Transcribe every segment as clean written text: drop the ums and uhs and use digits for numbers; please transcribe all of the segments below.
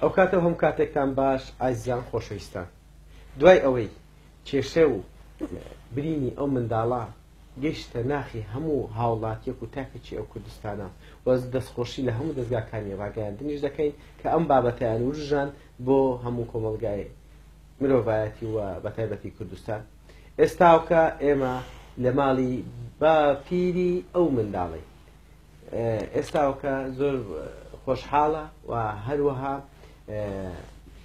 ئەو کاتە و هەموو کاتێکتان باش ئازیزان خۆشەویستان. دوای ئەوەی کێشە و برینی ئەو منداڵە گەیشتە ناخی هەموو هاوڵاتیەک و تاکێکی ئەو کوردستانە و دەستخۆشی لە هەموو دەزگاکانی ڕاگەیاندنیش دەکەین کە ئەم بابەتەیان وروژاند بۆ هەموو کۆمەڵگای مرۆڤایەتی و بەتایبەتی کوردستان. ئێستاوکە ئێمە لە ماڵی باپیری ئەو منداڵەی ئێستاوکە زۆر خۆشحاڵە و هەروەها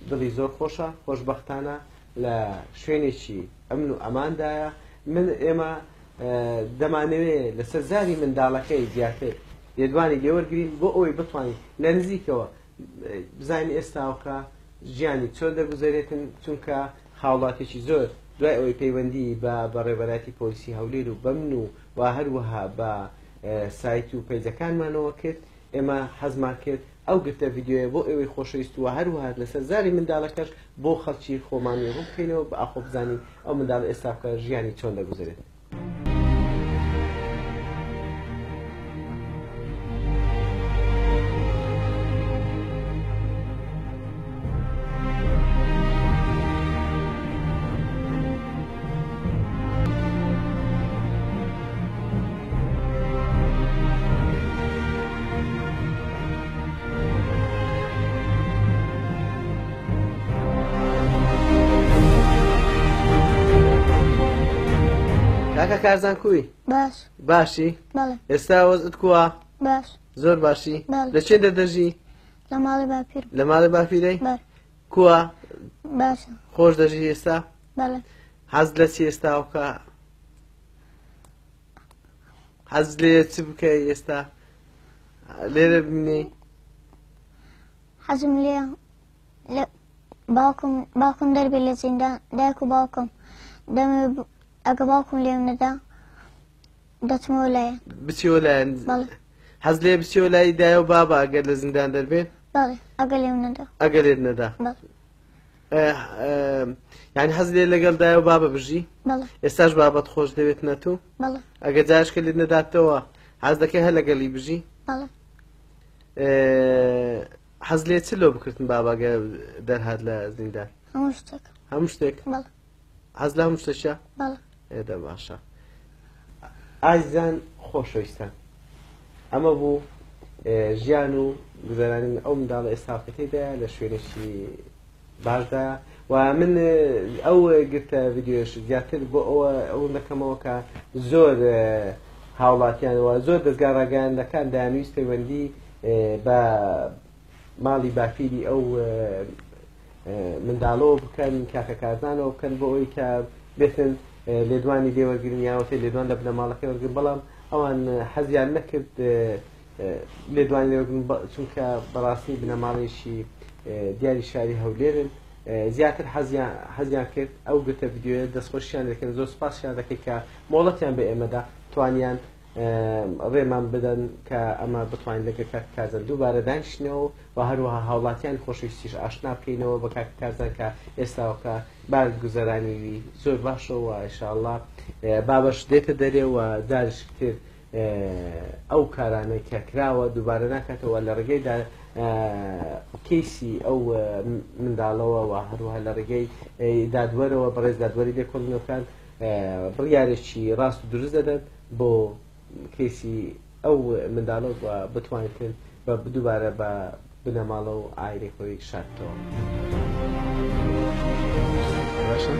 دڵی زۆر خۆشە خۆشبەختانە لە شوێنێکی ئەمن و ئەماندایە من ئێمە دەمانەوێ لەسەر زاری منداڵەکەی زیاتر لێدوانی لێوەرگین بۆ ئەوەی بتوانین لە نزیکەوە بزانین ئێستاوکە ژیانی چۆن دەگوزەرێتن چونکە هاوڵاتیەکی زۆر دوای ئەوەی پەیوەندی بە بەڕێوەبەرایەتی پۆلیسی هەولێر و بەمن و و هەروەها بە سایت و پەیجەکانمانەوە کرد ئێمە حەزمان کرد ئەو گرتە ڤیدیۆیە بۆ ئێوەی خۆشەویست و هەروەها لەسەر زاری منداڵەکەش بۆ خەڵکی خۆمانی ڕوون بکەینەوە بە ئاخۆ بزانین ئەو منداڵە ئێستا بکە ژیانی چۆن دەگوزەرێت. کاکە کارزان کوی باش باشی بەڵێ ئێستا وەزت کووە باش زۆر باشی بەڵێ. لە چێ دەدەژی لە ماڵی باپیرم لە ماڵی باپیرەی بەڵێ کووە باشە خۆش دەژی ئێستا بەڵێ حەز لە چی ئێستا وکە حەز لێ چ بکەی ئێستا لێرە بمینی حەزم لێ لە باوکم باوکم دەربێ لە زیندان دایک و باوکم دەمەوێ ئەگە باوکم لێم نەدا دەچمەوە لایەن بچیەوە لایەن بەڵێ حەز لێ بچیەوە لای دایە و بابا ئەگەر لە زیندان دەربێ بەڵێ ئەگە لێم نەدا ئەگەر لێت نەدا بەڵێ یعنی حەز لێ لەگەڵ دایە و بابە بژی بەڵێ ئێستاش بابەت خۆش دەوێت نەتوو بەڵێ ئەگەر جارشکە لێت نەداتەوە حەز دەکەی هەر لەگەڵی بژی بەڵێ حەز لێ چ لۆ بکردن بابا گە دەرهات لە زیندان هەموو شتێک هەموو شتێک بەڵێ حەز لە هەموو شتێکە بەڵێ ئێدە باشە ئازیزان خۆشەویستان ئەمە بوو ژیان و گوزەرانی ئەو منداڵە ئێستاکە تێدایە لە شوێنێکی باشدا و من ئەو گرتە ڤیددیوش زیاتر بۆ ئەوە ئەو دەکەمەوە کە زۆر هاوڵاتیانەوە زۆر دەستگا ڕاگەیاندەکان دەیانویست پەیوەندی بە ماڵی باپیری ئەو منداڵەوە بکەن کاکە کارزانەوە بکەن بۆ ئەوەی کە بێتن لێدوانی لێوەرگرن یاوەتێ لێدوان لە بنەماڵەکەی وەرگرن بەڵام ئەوان حەزیان نەکرد لێدوان لێوەرگرن چونکە بەڕاستی بنەماڵێکی دیاری شاری هەولێرن زیاتر حەزیان کرد ئەو گرتە ڤیدیۆیە دەستخۆشیان دەکەن زۆر سپاسیان دەکەی کە مۆڵەتیان بە ئێمەدا توانیان ڕێمان بدەن کە ئەمە بتوانین لەگەڵ کاک کارزان دووبارە دانیشتنەوە و هەروەها هاوڵاتیان خۆشەویستیش ئاشنا بکەینەوە بە کاک کارزان کە ئێستاوکە بار گوزەرانی وی زۆر باشە و ئینشاءاللە بابەش دێتە دەرێ و جارشتر ئەو کارانەی کە کراوە دووبارە ناکاتەوە لە ڕێگەیدا کەیسی ئەو منداڵەوە و هەروەها لە ڕێگەی دادوەرەوە بەڕێز دادوەری لێکۆڵینەوەکان بڕیارێکی ڕاست و دروست دەدەن بۆ کەیسی ئەو منداڵە و بتوانێتن بە دووبارە بە بنەماڵە و عایلەی خۆی شادتەوە. باشە؟